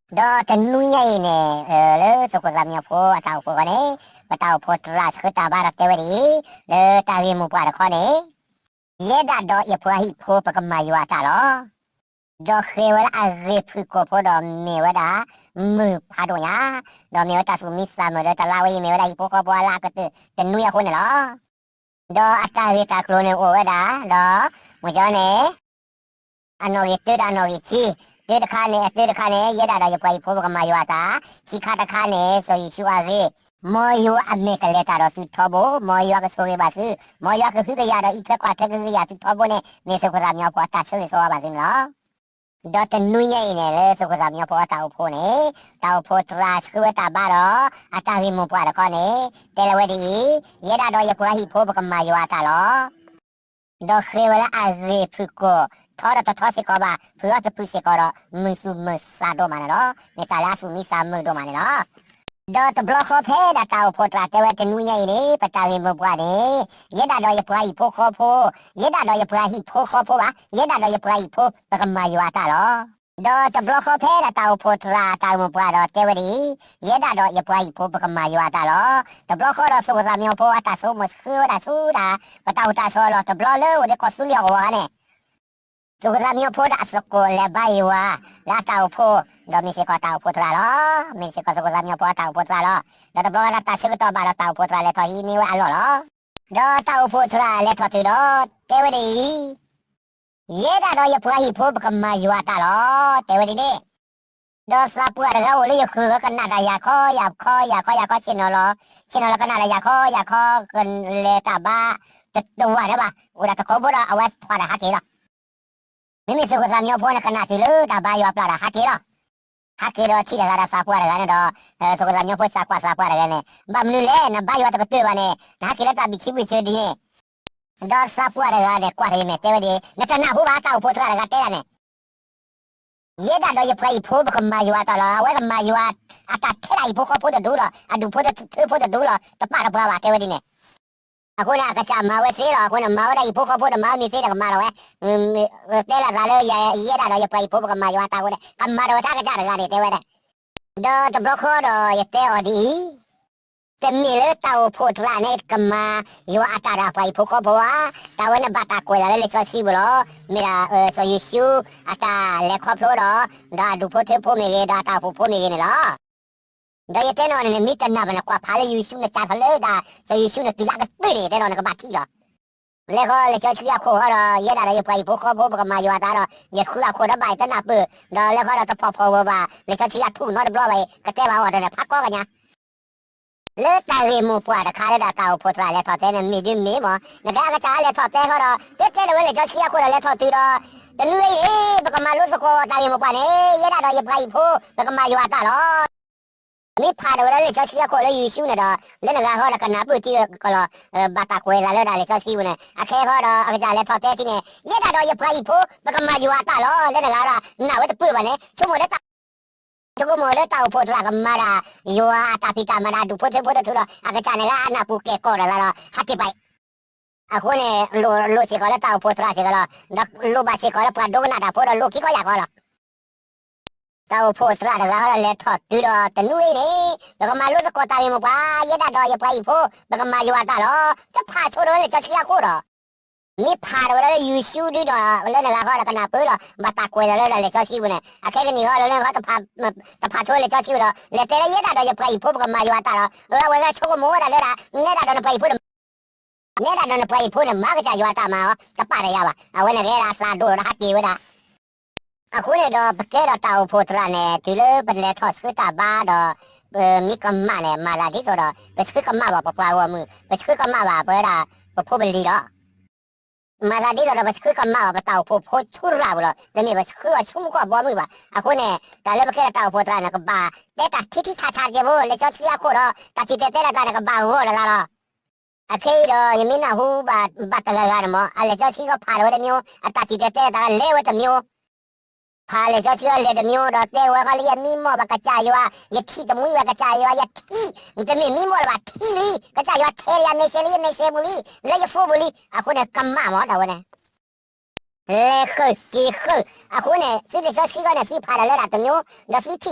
ဒီးတနွံညါအံၤန့ၣ် လၢသုးခိၣ်သးမံညီဖိအတၢ်အိၣ်ဖှိၣ်အဂီၢ်န့ၣ် ပတၢ်အိၣ်ဖှိၣ်သရၣ်ဆှၢတၢ်ဘါဒီးတဲဝဲဒ်အံၤ, လၢတၢ်ဂ့ၢ်မိၢ်ပှၢ်တခီန့ၣ် ယဲဒၣ်ဒီးယပှၤဟံၣ်ဖိပကမၤယွၤအတၢ်လီၤ. ဒီးဃ့ဝဲလၢအဂ့ၢ်ဖုၣ်ကိာ်ဖိဒီးမ့ၢ်ဝဲဒၣ် မုၢ်ဖးဒိၣ်ညါ, ဒီးမ့ၢ်ဝဲတၢ်သူၣ်မံသးမုာ်ဒီးတလါဝဲအံၤ မ့ၢ်ဝဲဒၣ်ဟံၣ်ဖိဃီဖိအလါကတၢၢ်တနွံအဃိန့ၣ်လီၤ. ဒီးအတၢ်ဂ့ၢ်တၢ်ကျိၤန့ၣ်အိၣ်ဝဲဒၣ် ဒီး မ့ၢ်ကီန့ၣ် အနီၣ်ဂံၢ်တၢဒီးအနီၣ်ဂံၢ်ခံ, တၢတခါန့ၣ် အတၢတခါန့ၣ် ယဲဒၣ်ဒီးယပှၤဟံၣ်ဖိပကမၤယွၤအတၢ်, ခံခါတခါန့ၣ် စီၤယိၤၡူအဂ့ၢ်, မ်ယွၤအမဲာ်ကလဲၤတၢ်ဒီးသုထီဘိ, မ်ယွၤကဆိၣ်ဂ့ၤဘၣ်သု, မ်ယွၤကဟုကယာ်ဒီးအံးထွဲကွၢ်ထွဲကဟုကယာ်သုထီဘိန့ၣ် မ့ၢ်သုးခိၣ်သးမံညီဖိအတၢ်ဆၢဂ့ၤဆၢဝါဘၣ်သုန့ၣ်လီၤ. ဒီးတနွံညါအံၤန့ၣ် လၢသုးခိၣ်သးမံညီဖိအတၢ်အိၣ်ဖှိၣ်န့ၣ် တၢ်အိၣ်ဖှိၣ်သရၣ်ဆှၢဝဲတၢ်ဘါဒီး အတၢ်ဂ့ၢ်မိၢ်ပှၢ်တခီန့ၣ် တဲလၢဝဲဒ်အံၤ, ယဲဒၣ်ဒီးယပှၤဟံၣ်ဖိပကမၤယွၤအတၢ်လီၤ. ဒီးဃ့ဝဲလၢအဂ့ၢ်ဖုၣ်ကိာ်, ထီဒီးတထီစ့ၢ်ကီးဘၣ်, ဖုၣ်အီၣ်တဖုၣ်စ့ၢ်ကီးဒီး မုာ်သူၣ်မုာ်သးဒိၣ်မးန့ၣ်လီၤ. မ့ၢ်တၢ်လၢအသူၣ်မံသးမုာ်ဒိၣ်မးန့ၣ်လီၤ. ဒီးတဘျီဃီဖဲဒၣ်တၢ်အိၣ်ဖှိၣ်သရၣ်တဲဝဲတနွံညါအံၤန့ၣ် ပတၢ်ဂ့ၢ်မိၢ်ပှၢ်န့ၣ် ယဲဒၣ်ဒီးယပှၤဟံၣ်ဖိဃီဖိ, ယဲဒၣ်ဒီးယပှၤဟံၣ်ဖိဃီဖိဘၣ်, ယဲဒၣ်ဒီးယပှၤဟံၣ်ဖိပကမၤယွၤအတၢ်လီၤ. ဒီးတဘျီဃီဖဲဒၣ်တၢ်အိၣ်ဖှိၣ်သရၣ်အတၢ်ဂ့ၢ်မိၢ်ပှၢ်ဒီးတဲဝဲဒ်အံၤ, ယဲဒၣ်ဒီးယပှၤဟံၣ်ဖိပကမၤယွၤအတၢ်လီၤ. တဘျီဃီဒီးသုးခိၣ်သးမံညီဖိအတၢ်ဆိကမိၣ်ဆှၢဝဲဒၣ်ဆူဒၣ် ပတၢ်အိၣ်တၢ်ဆိးအလီၢ်တဘျီလၢအိၣ်ဒၣ်ကီၢ်သူလ့ၤအဂီၢ်န့ၣ် သုးခိၣ်သးမံညီဖိဒီးအသကိးလဲၤဘါယွၤ လၢအတၢ်အိၣ်ဖှိၣ်, ဒီးမ့ၢ်စ့ၢ်ကီးတၢ်အိၣ်ဖှိၣ်သရၣ်လီၤ. မ့ၢ်စ့ၢ်ကီးသုးခိၣ်သးမံညီဖိအတၢ်အိၣ်ဖှိၣ်သရၣ်လီၤ. ဒီးတဘျီဃီဒီးတၢ်ဆၢကတီၢ်ဘၣ်ဒီးတၢ်အိၣ်ဖှိၣ်သရၣ်လဲၤထီၣ်ဟံးန့ၢ်ဝဲအလီၢ်လီၤ. ဒီးတၢ်အိၣ်ဖှိၣ်သရၣ်လဲၤထီၣ်တုၤဒီး တဲဝဲဒ်အံၤ, ယဲဒၣ်ဒီးယပှၤဟံၣ်ဖိပကမၤယွၤအတၢ်လီၤ. တဲဝဲဒ်န့ၣ် ဒီးသးပှၢ်တဂၤအိၣ်လၢယဃၢၤကနၣ်တၢ်ယၤခီယၤခီယၤခီယၤခီဆ့ၣ်နီၤလီၤ. ဆ့ၣ်နီၤလီၤကနၣ်တၢ်ယၤခီယၤခီ ကလဲၤတၢ်ဘါ တဝၤဒၢးဘၣ်, အိၣ်ဒၣ်တကိးဘိဒီးအဝဲထွးဒီးဟးက့ၤလီၤ. မ့မ့ၢ်သုးခိၣ်သးမံညီဖိန့ၣ် ကနၣ်တုၤလၢတၢ်ဘါယွၤပျၢ်ဒီးဟးက့ၤလီၤ. ဟးက့ၤဒီးထံၣ်လိာ်သးဒီးသးပှၢ်တဂၤန့ၣ်ဒီး သုးခိၣ်သးမံညီဖိစးကွၢ်သးပှၢ်တဂၤန့ၣ် ဘၣ်မနုၤလဲၣ် နဘါယွၤတကတၢၢ်ဘၣ်န့ၣ် နဟးက့ၤလၢတၢ်ဘံၣ်ထံဘံၣ်ဆၢဒ်န့ၣ် ဒီးသးပှၢ်တဂၤန့ၣ် ကွၢ်တဂ့ၤမ့ၢ် တဲဝဲဒ်, နတနၢ်ဟူဘၣ်တၢ်အိၣ်ဖှိၣ်သရၣ်တဂၤတဲဒၣ်န့ၣ်, ယဲဒၣ်ဒီးယပှၤဟံၣ်ဖိပကမၤယွၤအတၢ်လီၤ. အဝဲကမၤယွၤအတၢ်ထဲဒၣ်ဟံၣ်ဖိဃီဖိတဒူဒီး အဒူၣ်ဖိထၢဖိတဒူလီၤ. တပာ်တပှၤဘၣ် တဲဝဲဒ်န့ၣ်. အဃိန့ၣ် အကစၢ်မၤဝဲသ့လီၤ. အဃိန့ၣ် မၤဝဲဒၣ်ဟံၣ်ဖိဃီဖိန့ၣ် မၤဝဲမ့ၢ်သ့ဒီးကမၤထီၣ်ဝဲ တဲလိာ်သးလၢ ယဲဒၣ်ဒီးယပှၤဟံၣ်ဖိပကမၤယွၤအတၢ်အဃိန့ၣ် ကမၤထီၣ်ဝဲတၢ်ကစၢ်တဂၤန့ၣ် တဲဝဲဒၣ်. ဒီးတဘျီဃီဒီးယတဲအီၤဒ်အံၤ, တမ့ၢ်လၢတၢ်အိၣ်ဖှိၣ်သရၣ်န့ၣ် ကမၤယွၤအတၢ်ဒီးအပှၤဟံၣ်ဖိဃီဖိဧါ, တၢ်ဝဲန့ၣ်ဘၣ်တၢ်ကွဲးလီၤလၢလံာ်စီဆှံပူၤလီၤ. မ့ၢ်ဒၣ် စီၤယိၤၡူအတၢ်လဲၤခီဖျိဒီး ဒီးအဒူၣ်ဖိထၢဖိမ့ၢ်ဂ့ၤ ဒီးအတၢ်အိၣ်ဖှိၣ်ဖိမ့ၢ်ဂ့ၤန့ၣ်လီၤ. ဒီးယတဲန့ၢ်အီၤန့ၣ် နမ့ၢ်တနာ်ဘၣ် နကွၢ်ဖးလၢယွၤစံၣ်နစၢ်သးလၢဒၣ် စီၤယိၤၡူန့ၣ်တုၤလၢအကတၢၢ်န့ၣ် ယတဲန့ၢ်အီၤ နကဘၣ်ထံၣ်လီၤ. လဲၤဃီလံာ်စီဆှံအခိၣ်ဃီဒီး ယဲဒၣ်ဒီးယပှၤဟံၣ်ဖိဃီဖိ ပကမၤယွၤအတၢ်ဒီး ယဃုအခိၣ်ဒီးဘၣ်ယတနၢ်ပၢၢ်, ဒီးလဲၤဃီဒီးတဖီၣ်ဖီၣ်ဝဲဘၣ် လံာ်စီဆှံအထူၣ်နီတဘျီဘၣ်အံၤ ကတဲဘၣ်အီၤတန့ၣ် ဖးကီကညါ လၢတၢ်ဂ့ၢ်မိၢ်ပှၢ်တခါလၢဒၣ်တၢ်အိၣ်ဖှိၣ်သရၣ်လဲၤထီၣ်တဲန့ၣ် မ့ၢ်ဒ်မ့ၢ်မး, နကဲအကစၢ်လဲၤထီၣ်တဲဃီဒီး တဲတဲလီၤဝဲလံာ်စီဆှံအခိၣ်ဒီးလဲၤထီၣ်တုၤဒီး တနွံအံၤ ပကမၤလိသကိးတၢ်ဂ့ၢ်မိၢ်ပှၢ်န့ၣ် ယဲဒၣ်ဒီးယပှၤဟံၣ်ဖိ ပကမၤယွၤအတၢ်လီၤ. မ့ၢ်ဖးဒိၣ်ဝဲဒၣ်လံာ်စီဆှံအခိၣ်လၢယိၤၡူန့ၣ်ဒီး လၢနဂၤဃီဒီးကနၢ်ပၢၢ်ထံကလီၤ ဘၣ်တၢ်ကွဲးသးလၢဒၣ်လံာ်စီဆှံပူၤန့ၣ် အခဲဃီဒီးအကစၢ်လဲၤထီၣ်တဲထံန့ၣ် ယဲဒၣ်ဒီးယပှၤဟံၣ်ဖိ ပကမၤယွၤအတၢ်လီၤ လၢနဂၤဒီးနာ်ဝဲတပၢၢ်ဘၣ်န့ၣ် ဆိကမိၣ်လၢတၢ် ဆိကမိၣ်လၢတၢ်အိၣ်ဖှိၣ်သရၣ်ကမၤဒၣ် ယွၤအတၢ်ဖံးတၢ်မၤဒီးအဒူၣ်ဖိထၢဖိတထူဒီး အကစၢ်န့ၣ်လၢအနၢ်ပူၤကဲၤကီၢ်ဒီးသးဒီး ဟးတ့ၢ်ပာ် အဃိန့ၣ် လိၣ်စ့ၢ်ကီးလၢတၢ်အိၣ်ဖှိၣ်သရၣ်စ့ၢ်ကီးလီၤ. ဒီးလိၣ်ဘၣ်စ့ၢ်ကီးလၢပှၤဒိကနၣ်တၢ်ဖိဒီးလိၣ်ခံခီယၢ်ခီလီၤ. တၢ်အိၣ်ဖှိၣ်သရၣ်တဂၤဃီဒီးလဲၤထီၣ်တုၤဒီးတနွံအံၤန့ၣ် ပကမၤလိသကိးတၢ်ဂ့ၢ်မိၢ်ပှၢ် ယဲဒၣ်ဒီးယပှၤဟံၣ်ဖိ ပကမၤယွၤအတၢ်လီၤ. တဖးဆိဒၣ်ဝဲလံာ်စီဆှံအခိၣ်ဒီး မ့ၢ်ဖးဒိၣ်ဝဲဒၣ်လၢယိၤၡူဒုဒီး လၢနဂၤဃီဒီးကနၢ်ပၢၢ်လီၤ ဘၣ်တၢ်ကွဲးလီၤလၢဒၣ်လံာ်စီဆှံပူၤန့ၣ် အခဲကနံၣ်ဃီလၢနဂၤဃီ တဖးဆိလံာ်စီဆှံပူၤဒီး လဲၤတဲလၢယဲဒၣ်ဒီးယပှၤဟံၣ်ဖိပကမၤယွၤအတၢ်လီၤ. အဝဲဂဲၤဆိကမိၣ်ဝဲဒၣ်လၢဒၣ် နဲဒၣ်ဒီးနပှၤဟံၣ်ဖိန့ၣ် နဲဒၣ်ဒီးနပှၤဟံၣ်ဖိန့ၣ် မၤကစၢ်ယွၤအတၢ်မၤအီၤ တပာ်တယၤဘၣ်. အဝဲန့ၣ်ဂ့ၤဒၣ်အသးဒိၣ်ဒီးဟးက့ၤဝဲဒၣ် အဃိန့ၣ်ဒီး ပကဲဒီးတၢ်အိၣ်ဖှိၣ်သရၣ်န့ၣ် တုၤလၢပလဲၤထီၣ်ဆှၢတၢ်ဘါဒီး ပမ့ၢ်ကမၣ်န့ၣ် မၤသးဒ်သိးဒီး ပဆှၢကမၣ်ဘၣ် ပပှၤဂီၢ်မုၢ် ပဆှၢကမၣ်ဘၣ် ပဝဲဒၣ် ပဖိပလံၤဒီး မၤသးဒ်သိးဒီး ပဆှၢကမၣ်ဘၣ် ပတၢ်အိၣ်ဖှိၣ်ဖိဆူရၤပူၤလီၤ. တမ့ၢ်ပဆှၢအီၤဆူမူခိၣ်ဘီမုၢ်ဘၣ်. အဃိန့ၣ် တၢ်လၢပကဲဒီးတၢ်အိၣ်ဖှိၣ်သရၣ်န့ၣ် ကဘၣ်တဲတၢ်ထံထံဆးဆးတက့ၢ်ဖိ လံာ်စီဆှံအခိၣ်ဒီး တၢ်စံၣ်တဲၤတဲလီၤတၢ်န့ၣ် ကဘၣ်ဂီၢ်လီၤသးလီၤ. အခဲအံၤဒီး ယမ့ၢ်နၢ်ဟူဘၣ်တဂၤဂၤန့ၣ်မး အလံာ်စီဆှံကဖးဒိၣ်ဝဲတမံၤ အတၢ်စံၣ်တဲၤတဲလီၤတၢ်လဲၤဝဲတမံၤ ဖးလံာ်စီဆှံလဲၤတမံၤဒီး တဲဝဲဃီလၢယမံမီၢ်ပကစၢ်ယွၤ ယထံၣ်တမှံဝဲကစၢ်ယွၤ ယထံၣ် တမ့ၢ်မံမီၢ်လၢၤဘၣ် ထံၣ်လံ ကစၢ်ယွၤထဲလၢယမဲာ်ဆှဲလံ ယမဲာ်ဆှဲပူၤလံ လၢယဖိပူၤလံ အဃိန့ၣ် ကမၣ်မး တၢ်ဝဲန့ၣ် လဲၤဃုာ်က့ၤဃုာ် အဃိန့ၣ် သုလံာ်စီဆှံဂီၢ်န့ၣ် သုဖးဒီးလၢဒၣ်တမံၤ ဒီးသုထံၣ်လၢ